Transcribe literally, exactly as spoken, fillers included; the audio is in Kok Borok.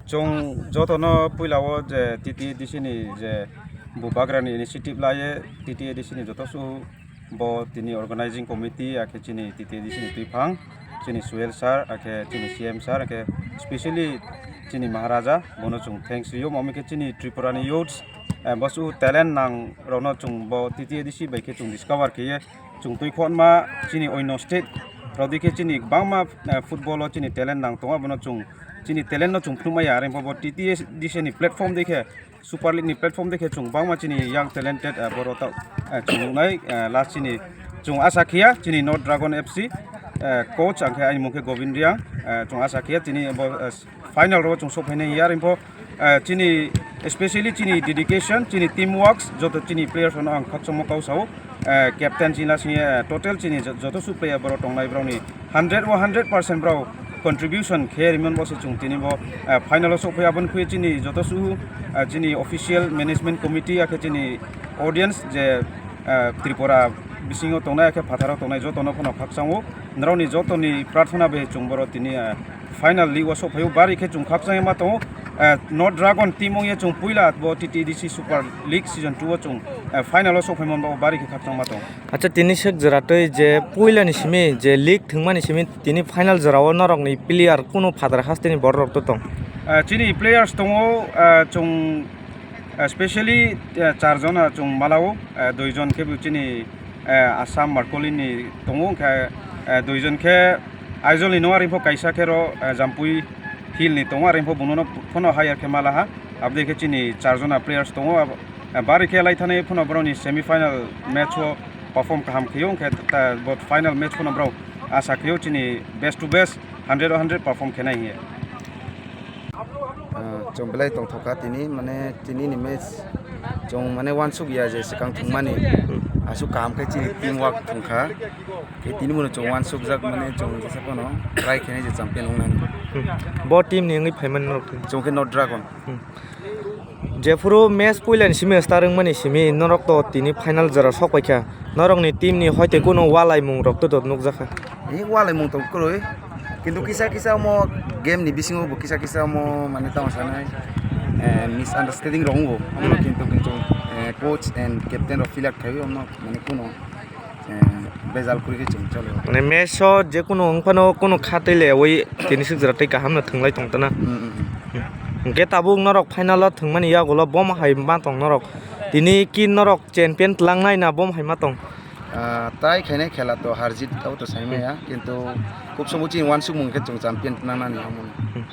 Chwng jotono puila o je T T A D C ni je bubagrani initiative laye, T T A D C ni joto su bo tini organizing committee akhe chini T T A D C ni twiphang, chini Suel sir, akhe chini C M sir, akhe specially chini Maharaja, bono chwng thanks rwio, mami khe chini Tripura ni youths, eh, bo su talent nang rokno chwng bo T T A D C bai khe chwng discover khiye, chwng twi khonma chini oino state rodi khe chini bangma, eh, football o chini talent nang tongo, bono chwng chini talent no chwng phunukmaya, are bo T T A D C ni platform dei khe, Super League ni platform dei khe chwng bangma chini young talented, eh, borok ta, eh, chwng nuknai, eh, last chini chwng asa khiya chini North Dragon F C, eh, coach ang khe ani mung khe Govind Riang, eh, chwng asa khiya chini bo, eh, final ro chwng sok phainai ya rimpo, eh, chini specially chini dedication, chini team works, joto chini players no ang khakchangma kau sao, eh, captain chini sini, eh, total chini jo-, joto su player borok tongnai borok ni hundred o hundred percent borok contribution khe rimon bo se chwng tini bo, eh, final o sok phai aboni khe chini joto su, eh, chini official management committee akhe chini audience je, eh, Tripura bisingo tongnai akhe phatharo tongnai joto no phano khakchango norok ni joto ni prarthana bai chwng borok tini, eh, final league o sok phaio bari khe chwng khakchangma tongo, eh, North Dragon team ongya chwng puila bo T T A D C Super League season two o chwng, eh, final o sok phaimon bo bari khe khakchangma tongo. Acha, tini sek jora twi je puila ni simi je league thwngmani simi tini final jora o norok ni player kunu phatar haste ni borok rok to tong? Eh, chini players tongo, eh, chwng, eh, specially, eh, char jona chwng malao, eh, dui jon khe bo chini, eh, Assam Markoli ni tongo, hwnkhe, eh, dui jon khe Aizawl ni no, are pho kaisa khe ro, eh, Jampui Hill ni tongo, are pho bono no phano hire khe malaha. Aboni khe chini char jona players tongo, ab-, eh, bari khe lai thani phano borok ni semi final match o perform kaham khaio, hwnkhe ta, bo final match phano borok asa khaio chini best to best hundred o hundred perform khenai hiye. Ah, chwng belai tongthok kha tini, mane tini ni match chwng mane uansuk ya je swkang thwngmani aswk kaham khe chini team work thwng kha. Khe tini bono chwng uansukjak mane chwng jesa phano try khainai je champion wngnani. Hmm. Bo team ni wngwi phaimani norok tini? Chwng khe North Dragon. Hmm. Jephuru match puila ni simi start wngmani simi norok to tini final jora sok paikha. Norok ni team ni hoite kunu walaimung rok to dot nukjakha. Ni walaimung tong kwrwi. Kintu kisa kisa omo game ni bisingo bo kisa kisa omo mane tamo sanai, eh, misunderstanding rok wngo. Omo kintu kintu, eh, coach and captain rok filak khaiwi omo mane kuno, eh, bejal kwrwi khe chwng chalo. Mane match o je kunu wng phano kunu kha tei le wi tini sik jora tei kaham no thwnglai tong tana. Hmm, hmm, hmm. Hwnkhe tabuk norok final o thwngmani yagulo bomo hai ma tong norok. Tini ki norok champion tlangnai na bomo hai ma tong? Ah, try khainai khela to har jit abo to saimaya, kintu khub sobo chini uansukmung khe chwng champion tlangnani omo. Hmm.